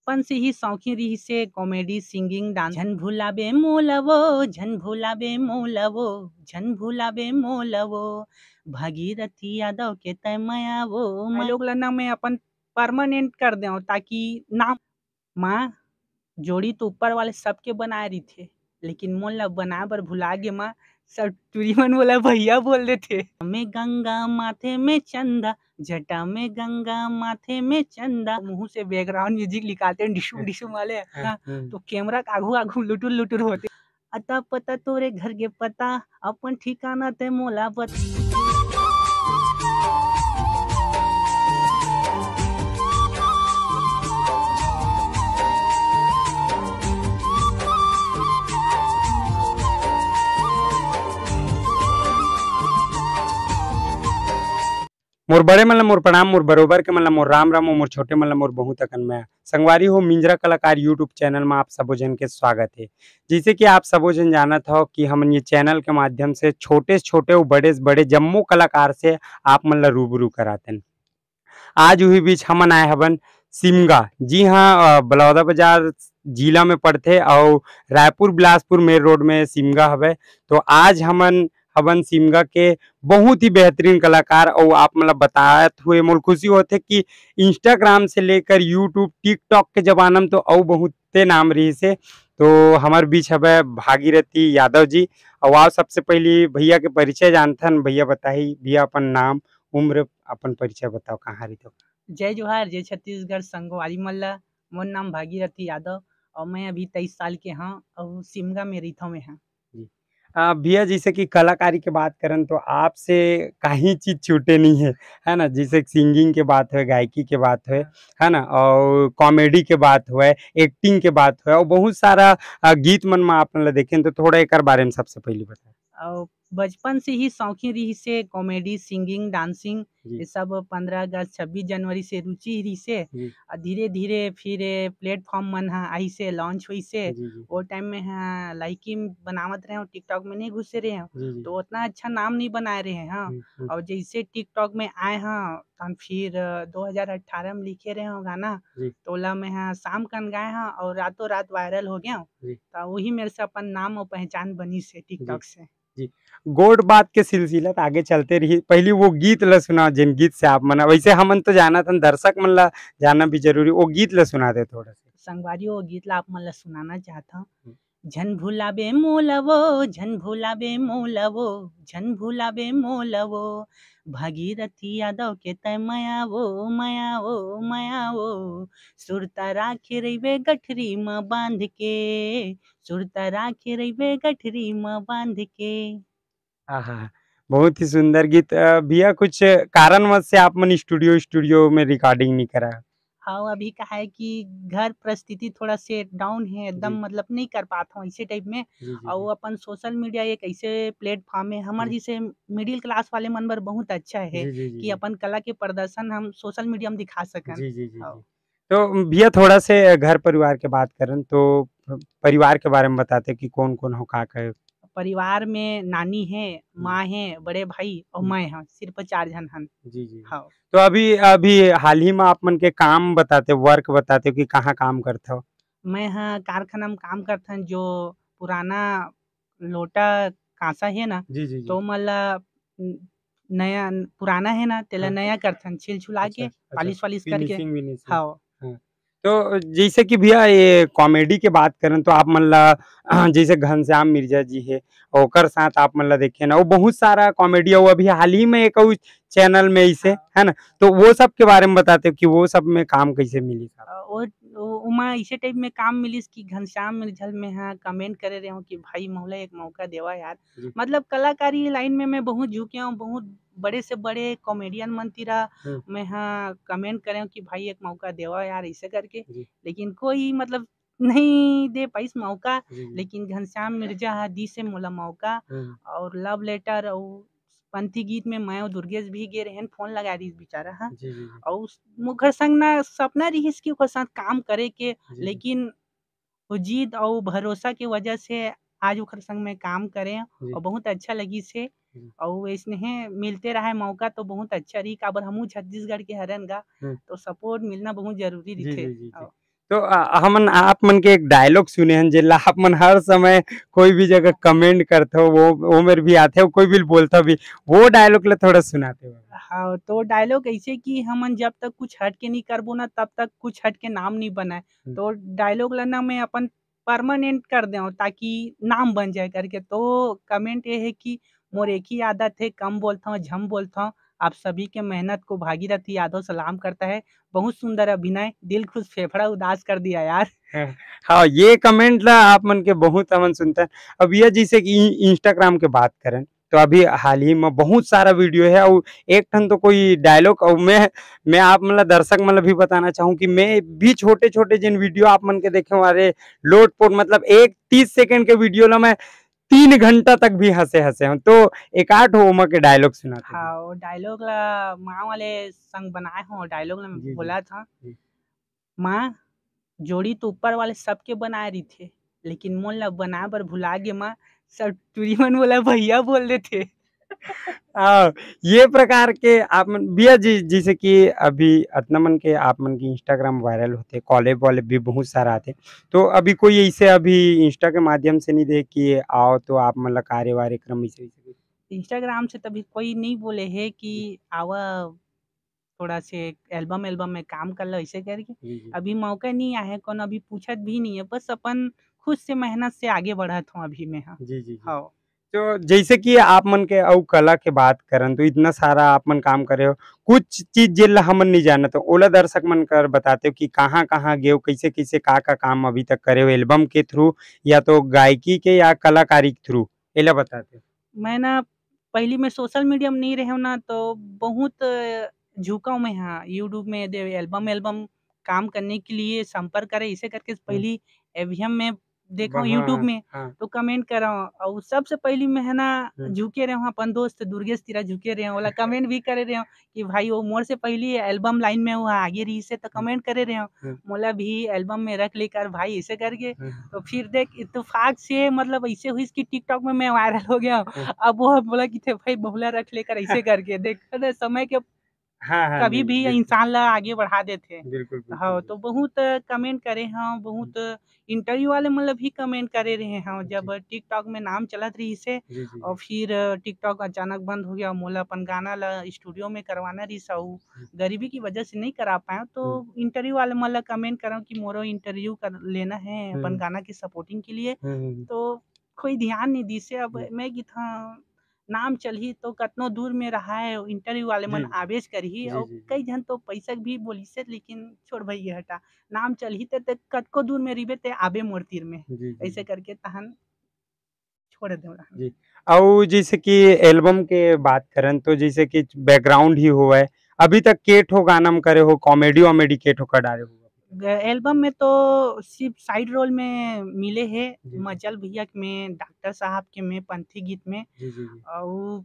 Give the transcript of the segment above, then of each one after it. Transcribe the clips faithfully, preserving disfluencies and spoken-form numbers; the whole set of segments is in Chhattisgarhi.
बचपन से ही शौकीन रहिस हे comedy, singing, dance। झन भुलाबे मोला वो, झन भुलाबे मोला वो, झन भुलाबे मोला वो, भागीरथी यादव के तय मया वो। मैं लोग ला ना मैं अपन permanent कर देव, ताकि नाम, माँ, जोड़ी तो ऊपर वाले सबके बनाए रहिथे, लेकिन मोन ला बनाए बर भुला गे माँ, सब टूरी मन मोला भैया बोल देथे। में गंगा माथे में चंदा, जटा में गंगा माथे में चंदा, मुंह से background music निकालते हैं, डिशुम डिशुम वाले, हाँ, हाँ, हम्म। तो camera के आघू आघू लुटुर लुटुर होथे। अता पता तोरे घर के पता, अपन ठिकाना ते मोला बता। मोर बड़े मन ला मोर प्रणाम, मोर बरोबर के मन ला मोर राम राम, अउ मोर छोटे मन ला मोर बहुत अकन मया। संगवारी हो, मिंजरा कलाकार YouTube channel में आप सबो झन के स्वागत हे। जैसे कि आप सबो झन जानत हव कि हमन ये channel के माध्यम से छोटे से छोटे अउ बड़े से बड़े जम्मो कलाकार से आप मन ला रूबरू करातेन। आज उही बीच हमन आए हवन सिमगा। जी हाँ, अ, बलौदाबाजार जिला में पड़थे अउ रायपुर बिलासपुर main road में सिमगा हवय। तो आज हमन हवन सिमगा के बहुत ही बेहतरीन कलाकार, अउ आप मन ला बतात हुए मोला खुशी होथे कि Instagram से लेकर YouTube, TikTok के जमाना में तो अउ बहुते नाम रहिस हे। तो हमर बीच हवय भागीरथी यादव जी। अउ आओ सबसे पहली भैया के परिचय जानथन। भैया बताही, भैया अपन नाम, उम्र, अपन परिचय बताओ, कहाँ रहिथव? जय जोहार, जय छत्तीसगढ़ संगवारी मन ला। मोर नाम भागीरथी यादव अउ मैं अभी तेईस साल के हंव अउ सिमगा में रहिथंव मैं हा। जी। अ, भैया, जैसे कि कलाकारी के बात करन तो आपसे काही चीज छूटे नहीं है, है ना? जैसे singing के बात होय, गायकी के बात होय, हाँ। है ना? अउ comedy के बात होय, acting के बात होय, अउ बहुत सारा, अ, गीत मन में आप मन ला देखेन, तो थोड़ा एकर बारे में सबसे पहले बताओ। अउ बचपन से ही शौकीन रहिस हे comedy, singing, dancing, जी। ये सब पंद्रह अगस्त, छब्बीस जनवरी से रुचि रहिस हे। जी। अउ धीरे-धीरे फिर ये platform मन ह आइस हे, launch होइस हे। जी, जी। वो time में ह लाइकी बनावत रहे हंव, TikTok में नहीं घुसे रहे हंव, जी, जी। तो उतना अच्छा नाम नहीं बनाए रहे हंव। हम्म, हम्म। अउ जैसे TikTok में आए हंव, तहन फिर दो हजार अठारह में लिखे रहे हंव गाना, जी। तो ओला मैं ह शाम कन गाए हंव अउ रातों रात viral हो गए हंव। जी। तो वही मेरे से अपन नाम अउ पहचान बनिस हे TikTok जी। से। जी। गोठ बात के सिलसिला त आगे चलते रही। पहली वो गीत ला सुनाओ, जिन गीत से आप मन, वैसे हमन तो जानत हन, दर्शक मन ला जानना भी जरूरी। वो गीत ला सुना दे थोड़ा सा। संगवारी, वो गीत ला आप मन ला सुनाना चाहत हंव। हम्म। झन भुलाबे मोला वो, झन भुलाबे मोला वो, झन भुलाबे मोला वो, भागीरथी यादव के तय मया वो, मया वो, मया वो, सुरता राखे रहिबे गठरी म बांध के, सुरता राखे रहिबे गठरी म बांध के। आहा, बहुत ही सुंदर गीत। अ, भैया, कुछ कारणवश से आप मन studio, studio में recording नहीं करा? हाँ, अभी का है कि घर परिस्थिति थोड़ा से down है, एकदम जी। मतलब नहीं कर पात हंव ऐसे type में। जी, जी, अउ जी। अपन social media एक ऐसे platform है, हमर जी। जैसे middle class वाले मन बर बहुत अच्छा है जी, जी, जी, कि जी। अपन कला के प्रदर्शन हम social media में दिखा सकन। जी, जी, जी, हाँ। जी। तो भैया, थोड़ा से घर परिवार के बात करन तो परिवार के बारे में बताते कि कौन-कौन हो, का-का? परिवार में नानी है, हम्म। माँ है, बड़े भाई और हम्म। मैं हंव, सिर्फ चार झन हन। जी, जी। हाँ। तो अभी, अभी हाल ही में आप मन के काम बताते, work बताते कि कहाँ काम करथव? मैं ह कारखाना में काम करथन, जो पुराना लोटा कांसा हे ना, जी, जी, जी। तो ओमन ला न-, नया, पुराना हे ना, तेला हाँ। नया करथन, छिल छुला अच्छा, के, अच्छा। Polish वालिश करके। Finishing विनिशिंग। हाँ। हाँ। तो जैसे कि भैया, ये comedy के बात करन तो आप मन ला, जैसे घनश्याम मिर्जा जी हे, ओकर साथ आप मन ला देखे ना, वो बहुत सारा comedy, वो अभी हाल ही में एक अउ channel में इसे, हाँ। है ना? तो वो सब के बारे में बताते हो कि वो सब में काम कैसे मिली? अ, वो, वो, ओमा इसे type में काम मिलिस कि घनश्याम मिर्झल में हाँ comment करे रहे हूँ कि भाई मोला एक मौका देवा यार। जी। मतलब कलाकारी line में मैं बहुत झुके हूँ, बहुत बड़े से बड़े comedian मन तिरा हम्म। मैं हाँ comment करे हूँ कि भाई एक मौका देवा यार, ऐसे करके। जी। लेकिन कोई मतलब नहीं दे पाइस मौका, जी, जी। लेकिन घनश्याम मिर्जा हा दिस हे मोला मौका। हम्म। और Love Letter और पंथी गीत में मैं और दुर्गेश भी गे रहेन, phone लगा रहिस बेचारा हा। जी, जी, जी। और उस, ओकर संग ना सपना रहिस कि ओकर साथ काम करे के, जी, जी। लेकिन वो जिद और भरोसा के वजह से आज ओकर संग मैं काम करे जी। और बहुत अच्छा लगिस हे। जी। और वैसने मिलते रहे मौका तो बहुत अच्छा रही, काबर हमू छत्तीसगढ़ के हरन गा, हम्म। तो support मिलना बहुत जरूरी जी, रहिथे। जी, जी, जी। और तो, अ, हमन आप मन के एक डायलॉग सुने हन, जेला आप मन हर समय कोई भी जगह कमेंट करथो, वो, वो मेर भी आथे, कोई भी बोलथो भी, वो डायलॉग ला थोड़ा सुनाते हो। हाँ, तो डायलॉग ऐसे कि हमन जब तक कुछ हट के नहीं करबो ना, तब तक कुछ हट के नाम नहीं बनाए। हम्म। तो डायलॉग ला ना मैं अपन परमानेंट कर देव, ताकि नाम बन जाए करके। तो कमेंट ये है कि मोर एक ही आदत है, कम बोलता हूँ, झम बोलता हूँ। आप सभी के मेहनत को भागीरथी यादव सलाम करता है। बहुत सुंदर अभिनय, दिल खुश फेफड़ा उदास कर दिया यार। हाँ, ये कमेंट ला आप मन के बहुत हमन सुनता है। अब ये जैसे कि इ-, Instagram के बात करें, तो अभी हाल ही में बहुत सारा वीडियो है, और एक ठन तो कोई डायलॉग, और मैं, मैं आप मन ला, दर्शक मन ला भी बताना चाहूँ कि मैं भी छोटे-छोटे जिन वीडियो आप मन के देखे हूँ, अरे, लोटपोट, मतलब, एक तीस सेकंड के वीडियो ला मैं तीन घंटा तक भी हँसे-हँसे हूँ। तो एक आध ओमा के डायलॉग सुनाते हैं। हाँ, वो डायलॉग ला माँ वाले संग बनाए हो, डायलॉग ला जी, जी। बोला था। जी। माँ, जोड़ी तो ऊपर वाले सबके बनाए रहिथे, लेकिन मोन ला बनाए बर भुला गे माँ, सब टूरी मन मोला भैया बोल देथे। हाँ, ये प्रकार के आप मन, भैया जी, जैसे कि अभी अतना मन के आप मन के Instagram वायरल होथे, कॉलेब वॉलेब भी बहुत सारा आथे, तो अभी कोई ऐसे अभी Insta के माध्यम से नहीं दे कि आओ तो आप मन ला कार्य वार्यक्रम ऐसे, ऐसे कुछ? Instagram से तभी कोई नहीं बोले है कि जी। आवा थोड़ा से एल्बम, एल्बम में काम कर लो, ऐसे करके। जी, जी। अभी मौका नहीं आए है, कौन अभी पूछत भी नहीं है, बस अपन खुद से मेहनत से आगे बढ़त हूँ अभी मैं, हाँ। जी, जी, जी। हाँ। तो जैसे कि आप मन के अउ कला के बात करन, तो इतना सारा आप मन काम करे हो, कुछ चीज जेला हमन नहीं जानत हो, ओला दर्शक मन कर बताते हो कि कहाँ-कहाँ गए हो, कैसे-कैसे, का-का काम अभी तक करे हो, एल्बम के through या तो गायकी के या कलाकारी के through, एला बताते हो। मैं ना, पहली मैं सोशल मीडिया में नहीं रहे ना, तो बहुत झुकाव में, हाँ, YouTube में दे एल्बम, एल्बम काम करने के लिए संपर्क करे, इसे करके हम्म। पहली एवीएम में देखा हूँ हाँ, YouTube हाँ, में, हाँ। तो कमेंट करा हूँ। और सबसे पहली मैं है ना, हम्म। झुके रहे हूँ, अपन दोस्त दुर्गेश तीरा झुके रहे हूँ, ओला कमेंट भी करे रहे हूँ कि भाई, वो मोर से पहली एल्बम लाइन में वो आगे रही से, तो हम्म। कमेंट करे रहे हूँ, हम्म। मोला भी एल्बम में रख लेकर भाई, ऐसे करके। हम्म। तो फिर देख, इत्तेफाक से, मतलब, ऐसे हुई कि TikTok में मैं वायरल हो गया हूँ। हम्म। अब वो बोला कि थे भाई, बहुला रख लेकर, ऐसे करके। देख, तो समय के हाँ, हाँ, कभी जी, भी बिल्कुल। इंसान ला आगे बढ़ा देथे। बिल्कुल, बिल्कुल, हाँ, बिल्कुल। तो बहुत कमेंट करे हैं, बहुत हम्म। इंटरव्यू वाले मन ला भी कमेंट करे रहे हैं, जी। जब TikTok में नाम चलत रही से, जी, जी, और जी। फिर TikTok अचानक बंद हो गया, मोला अपन गाना ला स्टूडियो में करवाना रही से, अउ हम्म। गरीबी की वजह से नहीं करा पाए, तो हम्म। इंटरव्यू वाले मन ला कमेंट करा कि मोरो इंटरव्यू कर लेना है अपन हम्म। गाना के सपोर्टिंग के लिए, हम्म, हम्म, हम्म। तो कोई ध्यान नहीं दी से। अब हम्म। मैं किथा नाम चलही तो कतनो दूर में रहा है, इंटरव्यू वाले मन जी। आबेच करही, जी, और जी, जी। कई झन तो पैसा भी बोलिसे, लेकिन छोड़ भई, ये हटा, नाम चलही ते, ते कतको दूर में रहिबे, ते आबे मोर तीर में। जी, जी, ऐसे जी। करके तहन छोड़ दे रहा। जी। अउ जैसे कि एल्बम के बात करन, तो जैसे कि बैकग्राउंड ही होवय, अभी तक के ठो गाना में करे हो, कॉमेडी वॉमेडी के ठो कर डारे हो? ग-, एल्बम में तो सिर्फ साइड रोल में मिले हे, जी, जी। मचल भैया के में, डॉक्टर साहब के में, पंथी गीत में, जी, जी, जी। अउ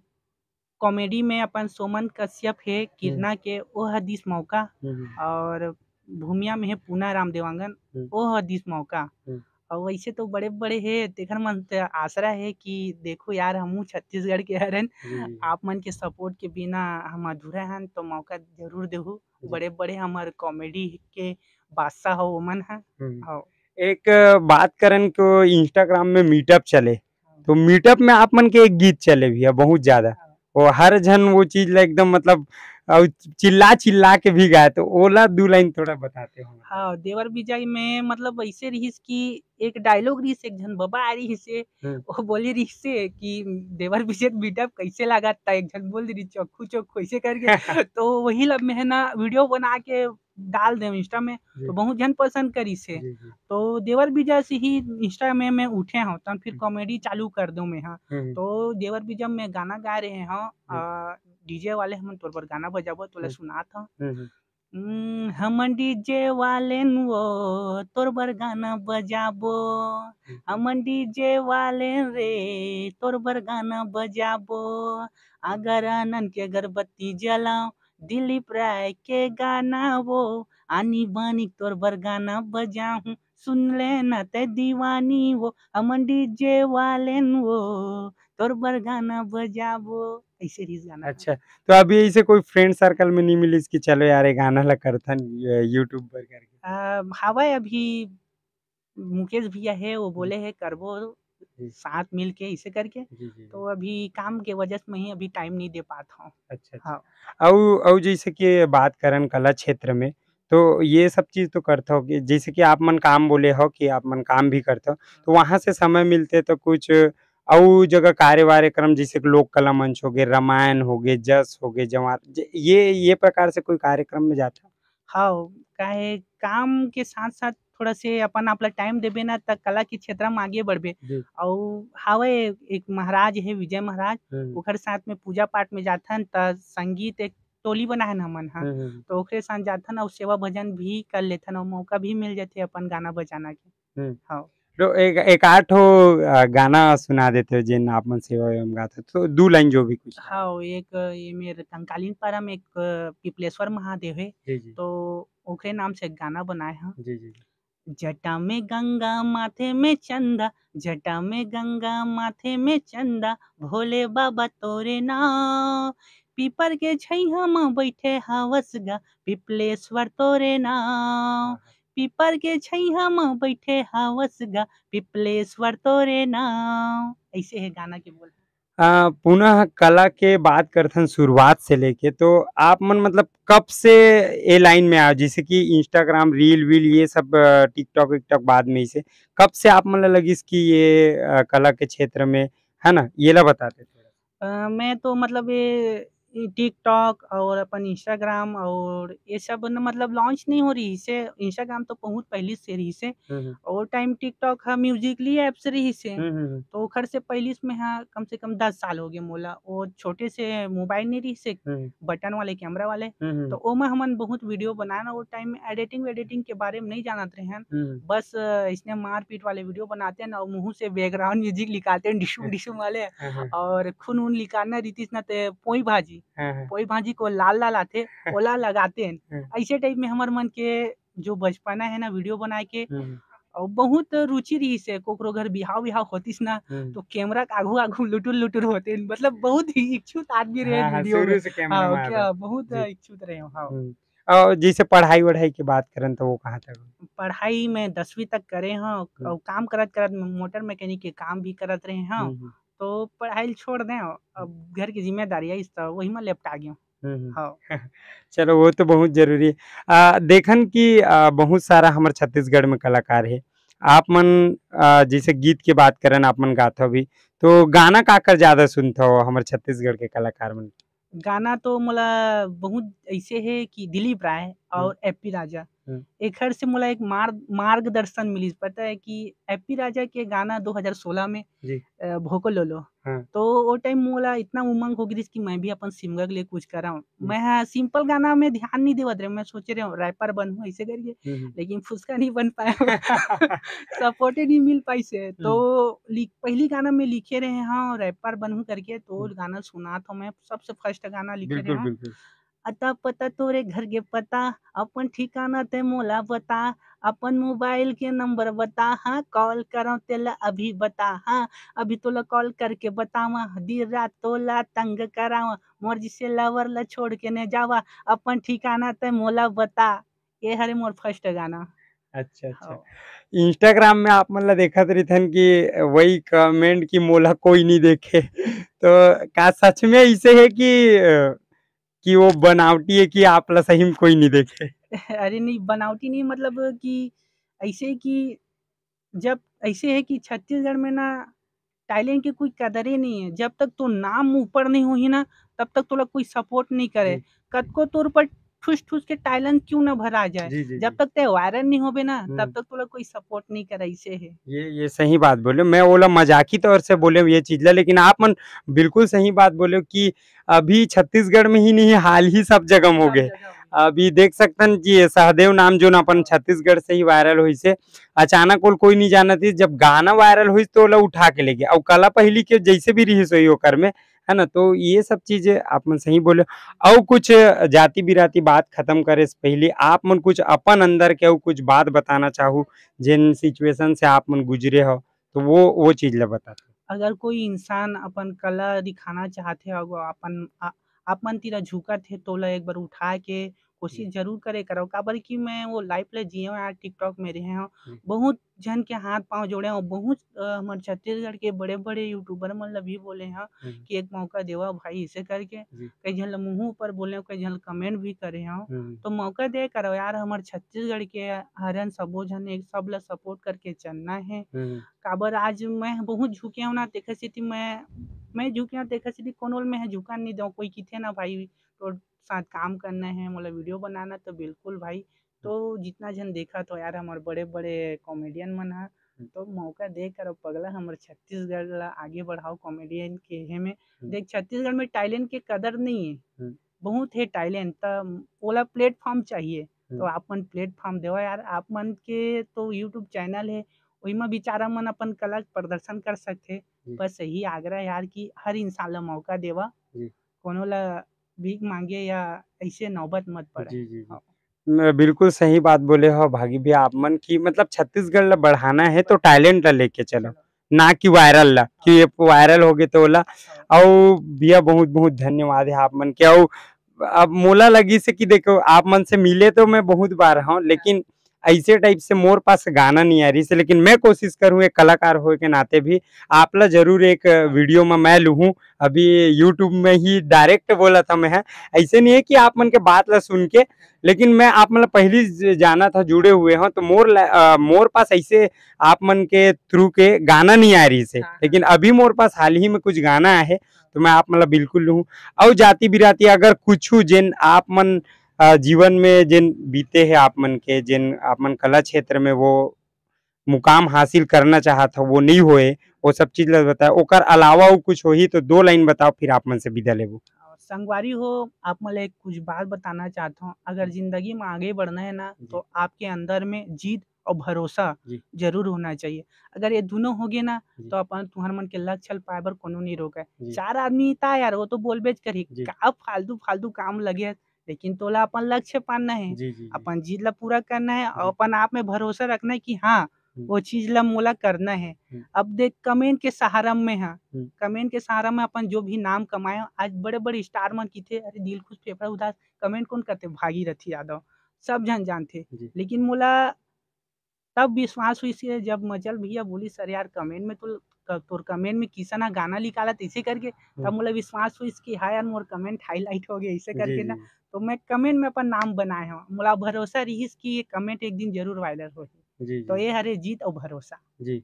कॉमेडी में अपन सोमन कश्यप हे, हम्म। किरना के, ओ ह दिस मौका, हम्म, हम्म। और भूमिया में हे पूना राम देवांगन, हम्म। ओ ह दिस मौका। हम्म। अउ वैसे तो बड़े-बड़े हे, तेखर मन त आसरा हे कि देखो यार, हमहू छत्तीसगढ़ के हरन, जी, जी, जी। आप मन के सपोर्ट के बिना हम अधूरा हन, तो मौका जरूर देहू। जी। बड़े-बड़े हमर कॉमेडी के बादशाह हो ओमन ह। हम्म। हव। एक बात करन को Instagram में मीटअप चले, हाँ। तो मीटअप में आप मन के एक गीत चले भैया बहुत ज्यादा। हाँ। वो हर झन वो चीज ला एकदम मतलब अउ चिल्ला चिल्ला के भी गाए, तो ओला दू लाइन थोड़ा बताते हो। हाँ, देवर बिजय में मतलब ऐसे रहिस कि एक डायलॉग रहिस, एक झन बबा आ रहिस हे, हम्म। वो बोले रहिस हे कि देवर बिजय मीटअप कैसे लागत था, एक झन बोल दे रहिस चोखू चोखू ऐसे करके। तो वही लब में है ना वीडियो बना के डाल देव Insta में, जी। तो बहुत झन पसंद करिस हे। जी, जी। तो देवर बिजय से ही Insta में मैं उठे हूँ, तब फिर हम्म। कॉमेडी चालू कर दो मैं, हाँ। हम्म, हम्म। तो देवर बिजय में गाना गा रहे हूँ, हम्म। आ, डीजे वाले हमन तोर बर गाना बजाबो, तोला हम्म। सुनात हूँ। हम्म, हम्म। हम्म, हमन डीजे वालेन वो तोर बर गाना बजाबो। हम्म। हमन डीजे वालेन रे तोर बर गाना बजाबो। अगर आनंद के अगरबत्ती जलाओ, दिलीप राय के गाना वो, आनी बानी तोर बर गाना बजाहूँ, सुन लेना तै दीवानी वो, हमन डीजे वालेन वो, तोर बर गाना बजाबो। ऐसे रहिस गाना ह। अच्छा, तो अभी ऐसे कोई friend circle में नहीं मिलिस कि चलो यार, ये गाना ला करथन, ये YouTube पर करके? अ, हवय अभी मुकेश भैया हे, वो बोले हे करबो जी। साथ मिल के इसे करके। जी, जी, जी। तो अभी काम के वजह से मैं ही अभी time नहीं दे पात हूँ। अच्छा, अच्छा। हाँ। अउ, अउ जैसे कि बात करन कला क्षेत्र में, तो ये सब चीज़ तो करथव कि जैसे कि आप मन काम बोले हो कि आप मन काम भी करथव, तो वहाँ से समय मिलते तो कुछ अउ जगह कार्य-वार्यक्रम जैसे कि लोक कला मंच हो गे, रामायण हो गे, जस हो गे, जवार, ज-, ये, ये प्रकार से कोई कार्यक्रम में जाथव? हाँ, काहे काम के साथ-साथ थोड़ा से अपन आप ला time देबे ना, त कला के क्षेत्र में आगे बढ़बे। जी। अउ हावय एक महाराज हे विजय महाराज, हम्म। ओकर साथ में पूजा पाठ में जाथन, त संगीत एक टोली बनाहन हमन ह। हम्म, हम्म। तो ओकरे साथ जाथन अउ सेवा भजन भी कर लेथन अउ मौका भी मिल जाथे अपन गाना बजाना के। हम्म। हाँ। तो एक, एक आध ठो, अ, गाना सुना देते हो, जेन आप मन सेवा में गाते हो, तो दू line जो भी कुछ। हाँ, एक ये मेरे कंकालीन पारा में एक, अ, पिपलेश्वर महादेव हे, जी, जी। तो ओकरे नाम से एक गाना बनाए हन। जी, जी। जटा में गंगा, माथे में चंदा, जटा में गंगा, माथे में चंदा, भोले बाबा तोरे नाव। पीपर के छैया म बैठे हवस गा, पिपलेश्वर तोरे नाव। हाँ, हाँ। पीपर के छैया म बैठे हवस गा, पिपलेश्वर तोरे नाव। ऐसे हे गाना के बोल। अ, पुनः कला के बात करथन शुरुआत से लेके, तो आप मन मतलब कब से ए line में आए? जैसे कि Instagram reel वील ये सब, अ, TikTok विकटॉक बाद में इसे, कब से आप मन ला लगिस कि ये, अ, कला के क्षेत्र में, है ना, ये ला बताते थोड़ा। अ, मैं तो मतलब ये, ये TikTok और अपन Instagram और ये सब न मतलब launch नहीं हो रही से, Instagram तो बहुत पहले से रही से। हम्म, हम्म। और time TikTok हा Musical.ly app से रही से। हम्म, हम्म, हम्म। तो ओखर से पहले से मैं हा कम से कम दस साल हो गए मोला। वो छोटे से mobile नहीं रही से, हम्म। button वाले camera वाले। हम्म, हम्म। तो ओमा हमन बहुत video बनाए ना, वो time में editing वेडिटिंग के बारे में नहीं जानत रहे हैं। हम्म। बस, अ, इसने मारपीट वाले video बनाते हैं ना, मुंह से background music निकालते हैं, डिशुम डिशुम वाले, हाँ, हाँ। और खून वून निकालना रीतिस ना ते पोई भाजी, हाँ, हाँ। पोई भाजी को लाल लाल आते, ओला लगाते हैं। हाँ। ऐसे type में हमर मन के जो बचपना है ना, video बनाए के, हम्म। और बहुत रुचि रही से, कोकरो घर बिहाव विहाव होतिस ना, हम्म। तो camera के आगू आगू लुटुर लुटुर होते हैं, मतलब बहुत ही इच्छुक आदमी रहे हाँ, हाँ, video में। शुरू से camera हाँ, में आ क्या, गए। बहुत जी। इच्छुक रहे हो, हाँ। हम्म। और जैसे पढ़ाई वढ़ाई की बात करें तो वो कहाँ तक? पढ़ाई मैं दसवीं तक करे हूँ, हम्म। और काम करत करत मोटर मैकेनिक के काम भी करत रहे हूँ। हम्म, हम्म। तो पढ़ाई छोड़ दें, अब घर की जिम्मेदारी है इस तरह, वही में लेपटा गया हूँ। हम्म, हम्म। हाँ। चलो, वो तो बहुत जरूरी है। आ, देखन कि, आ, बहुत सारा हमर छत्तीसगढ़ में कलाकार है। आप मन, आ, जैसे गीत के बात करन, आप मन गात हो भी, तो गाना काकर ज्यादा सुनत हो हमर छत्तीसगढ़ के कलाकार मन? गाना तो मोला बहुत ऐसे है कि दिलीप राय और एपी राजा, हम्म। एखर से मोला एक मार्ग, मार्गदर्शन मिलिस। पता है कि एपी राजा के गाना दो हज़ार सोलह में, जी। अ, भोको लोलो, हाँ। तो वो time मोला इतना उमंग हो गिस कि मैं भी अपन सिमगा के लिए कुछ कराऊं। मैं, हाँ, simple गाना में ध्यान नहीं देवत रहे, मैं सोचे रहे हूँ rapper बनूं ऐसे करके, हम्म, हम्म। लेकिन फुसका नहीं बन पाया, support ही नहीं मिल पाई से। हम्म। तो लिख, पहली गाना में लिखे रहे, हाँ, rapper बनूं करके, तो हम्म। गाना सुना था मैं, सबसे first गाना लिखे रहे बिल्कुल, हूँ। बिल्कुल। अता पता तोरे घर के पता, अपन ठिकाना ते मोला बता, अपन मोबाइल के नंबर बता, हाँ, कॉल करव तेला अभी बता, हाँ, अभी तोला कॉल करके बतावा, दिन रात तोला तंग करावा, मोर जिसे लवर ला छोड़ के ने जावा, अपन ठिकाना ते मोला बता। ये हरे मोर first गाना। अच्छा, अच्छा। हाँ। Instagram में आप मन ला देखत रहिथन कि वही comment कि मोला कोई नहीं देखे। तो का सच में ऐसे है कि, अ, कि वो बनावटी है कि आप ला सही में कोई नहीं देखे? अरे नहीं, बनावटी नहीं, मतलब कि ऐसे कि जब ऐसे है कि छत्तीसगढ़ में ना talent की कोई कदर ही नहीं है। जब तक तो नाम ऊपर नहीं होही ना, तब तक तोला कोई support नहीं करे। जी। कतको तोर पर ठुस ठुस के talent क्यों ना भरा जाए, जी, जी, जब जी। तक ते viral नहीं होबे ना, हम्म। तब तक तोला कोई support नहीं करे, ऐसे है। ये, ये सही बात बोले, मैं ओला मजाकी तौर से बोले ये चीज ला, लेकिन आप मन बिल्कुल सही बात बोले कि अभी छत्तीसगढ़ में ही नहीं, हाल ही सब जगह में हो गए। अभी देख सकथन कि ये सहदेव नाम जोन अपन छत्तीसगढ़ से ही viral होइसे, अचानक ओला कोई नहीं जानत रहिस, जब गाना viral होइस तो ओला उठा के ले गए। अउ कला पहिली के जैसे भी रहिस होही ओकर में, है ना? तो ये सब चीजें आप मन सही बोले। अउ कुछ जाति बिराती बात खत्म करे से पहले आप मन कुछ अपन अंदर के अउ कुछ बात बताना चाहू, जेन situation से आप मन गुजरे हो, तो वो, वो चीज ला बता। अगर कोई इंसान अपन कला दिखाना चाहत हे अउ अपन आ, आप मन तीरा झुकत हे, तो ओला एक बार उठा के कोशिश जी। जरूर करे करव, काबर कि मैं वो लाइफ ले जिए हव यार, TikTok में रहे हव, जी। बहुत झन के हाथ पांव जोड़े हव, बहुत अ, हमर छत्तीसगढ़ के बड़े-बड़े YouTuber मन ल भी बोले हव हम्म, कि एक मौका देवा भाई, इसे करके जी। कई झन ल मुंह ऊपर बोले हव, कई झन ल कमेंट भी करे हव, हम्म, तो मौका दे करव यार, हमर छत्तीसगढ़ के हरन सबो झन एक सब ल सपोर्ट करके चलना हे। हम्म, काबर आज मैं बहुत झुके हव ना, तेखर सेती मैं मैं झुके हव, तेखर सेती कोनो ल मैं झुकन नहीं देव। कोई किथे ना भाई, तोर साथ काम करना है, मोला वीडियो बनाना, तो बिल्कुल भाई। तो जितना झन देखा तो यार, हमारे बड़े बड़े कॉमेडियन मन हा, तो मौका दे कर पगला, हमारे छत्तीसगढ़ ला आगे बढ़ाओ कॉमेडियन के हे में। हम्म। देख, छत्तीसगढ़ में टैलेंट के कदर नहीं है, हम्म। बहुत है टैलेंट, त ओला प्लेटफॉर्म चाहिए। तो हम्म। आप मन प्लेटफॉर्म देवा यार, आप मन के तो YouTube चैनल है, ओइमा बेचारा मन अपन कला के प्रदर्शन कर सकथे। जी। बस यही आग्रह है यार कि हर इंसान ला मौका देवा, जी। कोनो ला भीख मांगे या ऐसे नौबत मत पड़े। जी, जी, जी। हाँ। म-, बिल्कुल सही बात बोले हो भागी भैया आप मन कि मतलब छत्तीसगढ़ ला बढ़ाना है तो टैलेंट ला लेके चलो, ना कि वायरल ला, कि ये वायरल हो गए तो ओला। अउ भैया बहुत बहुत धन्यवाद है आप मन के। अउ अब मोला लगी से कि देखो, आप मन से मिले तो मैं बहुत बार हूँ, लेकिन ऐसे टाइप से मोर पास गाना नहीं आ रही से, लेकिन मैं कोशिश करूँ एक कलाकार होए के नाते भी आप ला जरूर एक वीडियो में मैं लूहूँ। अभी YouTube में ही डायरेक्ट बोला था मैं, ऐसे नहीं है कि आप मन के बात ला सुन के, लेकिन मैं आप मन ला पहली ज-, जाना था, जुड़े हुए हों, तो मोर ला-, अ, मोर पास ऐसे आप मन के थ्रू के गाना नहीं आ रही से, हाँ, हाँ। लेकिन अभी मोर पास हाल ही में कुछ गाना आए है, तो मैं आप मन ला बिल्कुल लूहूँ। अउ जाति बिराती अगर कुछ जेन आप मन, अ, जीवन में जेन बीते है आप मन के, जेन आप मन कला क्षेत्र में वो मुकाम हासिल करना चाहत हो, वो नहीं होए, वो सब चीज ला बताओ। ओकर अलावा वो कुछ होही तो दो लाइन बताओ, फिर आप मन से विदा लेबो। और संगवारी हो, आप मन ला एक कुछ बात बताना चाहता हूँ। अगर जिंदगी में आगे बढ़ना है ना, जी। तो आपके अंदर में जीत और भरोसा जी। जरूर होना चाहिए। अगर ये दोनों हो गए ना, जी। तो अपन तुहर मन के लक्ष्य ल पाए बर कोनो नहीं रोके। जी। चार आदमी था यार, वो तो बोलबेच करही, जी। का फालतू फालतू काम लगे है, लेकिन तोला अपन लक्ष्य पाना है, जी, जी, जी। अपन जीत ला पूरा करना है और जी। अपन आप में भरोसा रखना है कि हाँ, हम्म। वो चीज ला मोला करना है। हम्म। अब देख, कमेंट के सहारा में हाँ, हम्म। कमेंट के सहारा में अपन जो भी नाम कमाए हो, आज बड़े बड़े स्टार मन किथे, अरे दिल खुश, फेफड़ा उदास, कमेंट कौन करते? भागीरथी यादव, सब झन जानथे। जी। लेकिन मोला तब विश्वास हुई से जब मचल भैया बोली, "सर यार, कमेंट में तो क-, तोर कमेंट में किसन हा गाना निकाला, तैसे करके।" तब हम्म। मोला विश्वास हुई कि हाँ यार, मोर कमेंट हाईलाइट हो गया, ऐसे जी, करके जी, ना। जी। तो मैं कमेंट में अपन नाम बनाए हूँ, मोला भरोसा रहिस कि ये कमेंट एक दिन जरूर वायरल होही। जी, तो जी। ये हरे जीत और भरोसा। जी।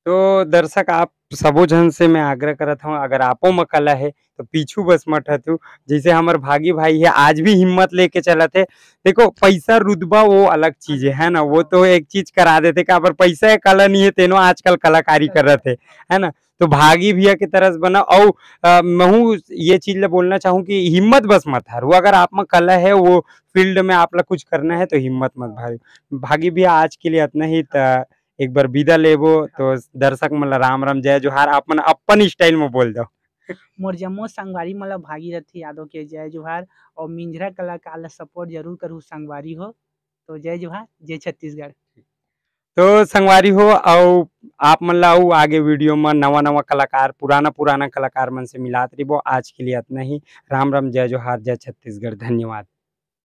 तो दर्शक, आप सबो झन से मैं आग्रह करत हूँ, अगर आपो म कला है तो पीछू बस मत हटू। जैसे हमर भागी भाई है, आज भी हिम्मत लेके चलत है। देखो, पैसा रुतबा वो अलग चीज है, है ना, वो तो एक चीज करा देते, काबर पैसा है, कला नहीं है, तेनो आजकल कलाकारी करत है, है ना। तो भागी भैया के तरस बना। और अ, महू ये चीज ला बोलना चाहूँ कि हिम्मत बस मत हारू, अगर आप में कला है, वो फील्ड में आप ला कुछ करना है तो हिम्मत मत हारू। भागी भैया, आज के लिए इतना ही। त एक बार विदा लेबो तो दर्शक मन ला राम राम, जय जोहार, आप मन अपन स्टाइल में बोल दो। मोर जम्मो संगवारी मन ला भागीरथी यादव के जय जोहार और मिंझरा कलाकार ला सपोर्ट जरूर करू संगवारी हो। तो जय जोहार, जय छत्तीसगढ़। तो संगवारी हो, अउ आप मन ला अउ आगे वीडियो में नवा नवा कलाकार, पुराना पुराना कलाकार मन से मिलात रहिबो। आज के लिए इतना ही। राम राम, जय जोहार, जय छत्तीसगढ़, धन्यवाद।